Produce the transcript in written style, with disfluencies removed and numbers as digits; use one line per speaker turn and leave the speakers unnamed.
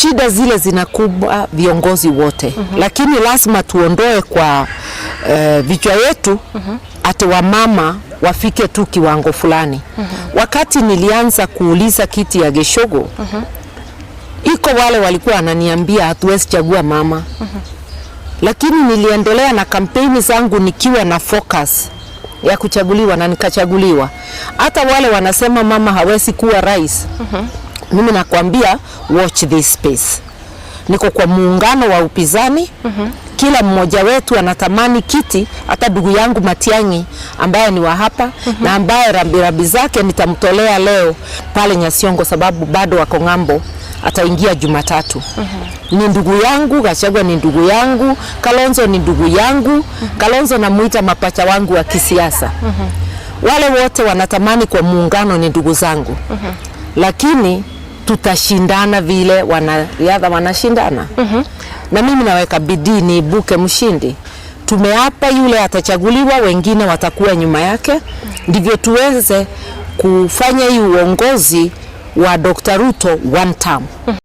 Shida zile zinakumba viongozi wote, lakini lazima tuondoe kwa vichwa yetu ati wamama wafike tu kiwango fulani. Wakati nilianza kuuliza kiti ya Gichugu, iko wale walikuwa wananiambia hatuwezi chagua mama, lakini niliendelea na kampeni zangu nikiwa na focus ya kuchaguliwa na nikachaguliwa. Hata wale wanasema mama hawezi kuwa rais, mimi nakwambia, watch this space. Niko kwa muungano wa upinzani. Kila mmoja wetu anatamani kiti. Hata ndugu yangu Matiang'i ambaye ni wa hapa na ambaye rambirambi zake nitamtolea leo pale Nyasiongo, sababu bado wako ng'ambo, ataingia Jumatatu. Ni ndugu yangu, Gachagua ni ndugu yangu, Kalonzo ni ndugu yangu. Kalonzo namuita mapacha wangu wa kisiasa. Wale wote wanatamani kwa muungano ni ndugu zangu, lakini tutashindana vile wanariadha wanashindana, na mimi naweka bidii niibuke mshindi. Tumeapa yule atachaguliwa, wengine watakuwa nyuma yake, ndivyo tuweze kufanya hii uongozi wa Dr. Ruto one term.